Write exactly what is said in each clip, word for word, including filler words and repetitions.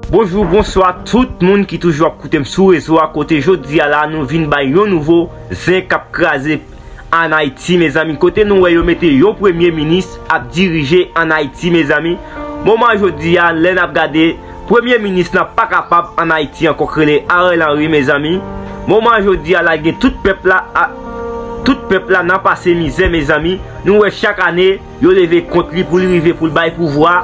Bonjou, bonswa tout moun ki toujou ap koute m sou rezo a, kote jodi a la nou vin bay yon nouvo zen k ap kraze ann Ayiti, mezanmi, kote nou wè yo mete yon premye minis ap dirije ann Ayiti, mezanmi. Moman jodi a, lè n ap gade, premye minis nan pa kapab ann Ayiti ankò, k rele Ariel Henry, mezanmi. Moman jodi a la, gen tout pèp la, a, tout pèp la nan pase mizè, mezanmi. Nou wè chak ane, yo leve kont li pou l rive pou l bay pouvwa,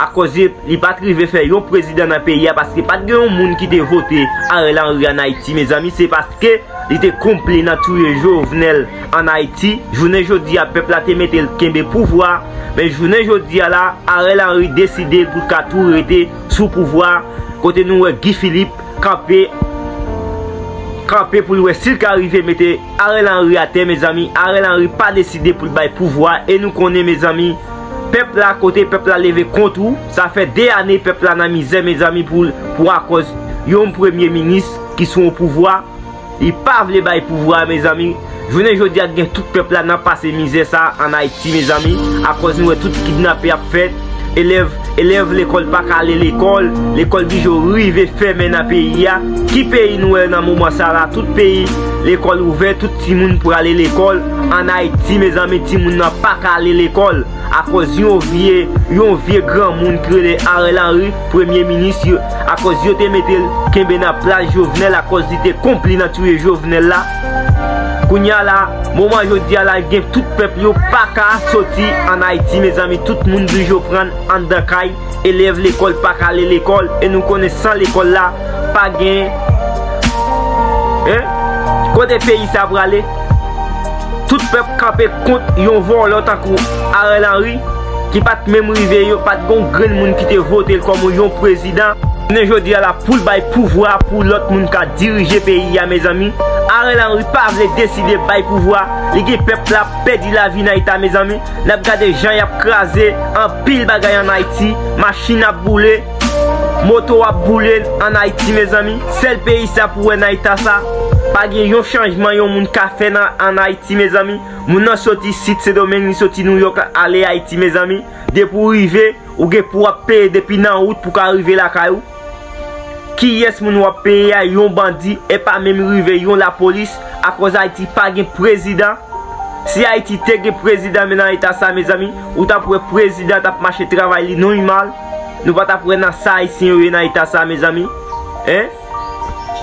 akoz li, li pa t rive fè yon prezidan nan peyi a, paske pa t gen yon moun ki te vote Ariel Henry ann Ayiti, mezanmi. Se paske li te konpli nan touye Jovenel ann Ayiti. Jounen jodi a, pèp la te mete l kenbe pouvwa, men jounen jodi a la, Ariel Henry deside pou l ka tou rete sou pouvwa, kote nou wè Guy Philippe kanpe, kanpe pou l wè si l ka rive mete Ariel Henry atè, mezanmi. Ariel Henry pa deside pou l bay pouvwa, e nou konnen, mezanmi, pèp la, kote pèp la leve kont ou, sa fè de ane pèp la nan mizè, mezanmi, pou, pou akoz yon premye minis ki sou yon pouvwa, li pa vle bay pouvwa, mezanmi. Jounen jodi a, gen tout pèp la nan pase mizè sa ann Ayiti, mezanmi, akoz nou wè tout kidnape ap fèt, elèv, elèv lekòl pa ka ale lekòl, lekòl bijo rive fèmen nan peyi a. Ki peyi nou wè nan moman sa la? Tout peyi lekòl ouvè, tout timoun prale lekòl. Ann Ayiti, mezanmi, timoun nan pa ka ale lekòl akoz yon vye, yon vye granmoun ki rele Ariel Henry, premye minis yo, akoz yo te mete l kenbe nan plas Jovenel, akoz li te konpli nan touye Jovenel la. Kounye a la, moman jodi a la, gen tout pèp yo pa ka soti ann Ayiti, mezanmi, tout moun blijo pran anndan kay, elèv lekòl pa ka ale lekòl, e nou konnen san lekòl la, pa gen, en? Kote peyi sa prale? Tout pèp kanpe kont yon vòlò tankou Ariel Henry, ki pa t menm rive, yo pa t gon grenn moun ki te vote l kòm yon prezidan. Jounen jodi a la, pou l bay pouvwa pou lòt moun ka dirije peyi a, mezanmi. Ariel Henry pa vle deside bay pouvwa. Li gen pèp la pèdi lavi nan eta, mezanmi. N ap gade jan y ap kraze anpil bagay ann Ayiti. Machin ap boule, moto ap boule ann Ayiti, mezanmi. Sèl peyi sa pou wè nan eta sa. Pa gen yon chanjman yon moun ka fè nan, ann Ayiti, mezanmi. Moun nan soti isit Sendomeng, li soti Nouyòk, ale Ayiti, mezanmi. Depi w rive, ou gen pou w ap peye depi nan wout pou w ka rive lakay ou. Kiyès moun w ap peye a? Yon bandi, e pa menm rive yon lapolis, akoz Ayiti pa gen prezidan. Si Ayiti te gen prezidan, men nan eta sa, mezanmi, ou t ap wè prezidan t ap mache travay li nòmal. Nou pa t ap wè nan sa Ayisyen yo ye nan eta sa, mezanmi. En?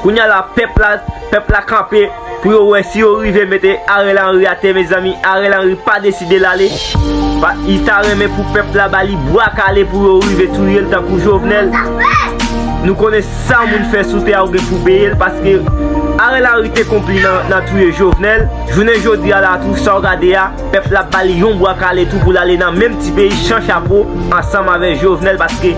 Kounye a la, pèp la, pèp la kanpe pou yo wè si yo rive mete Ariel Henry atè, mezanmi. Ariel Henry pa deside l ale. Pa, li ta renmen pou pèp la ba li bwa kale pou yo rive touye l tankou Jovenel. Nou konnen sa moun fè sou tè a, ou gen pou peye l, paske Ariel Henry te konpli nan, nan touye Jovenel. Jounen jodi a la tou, sa w gade a, pèp la ba li yon bwa kale tou pou l ale nan menm ti peyi chan chapo ansanm avèk Jovenel, paske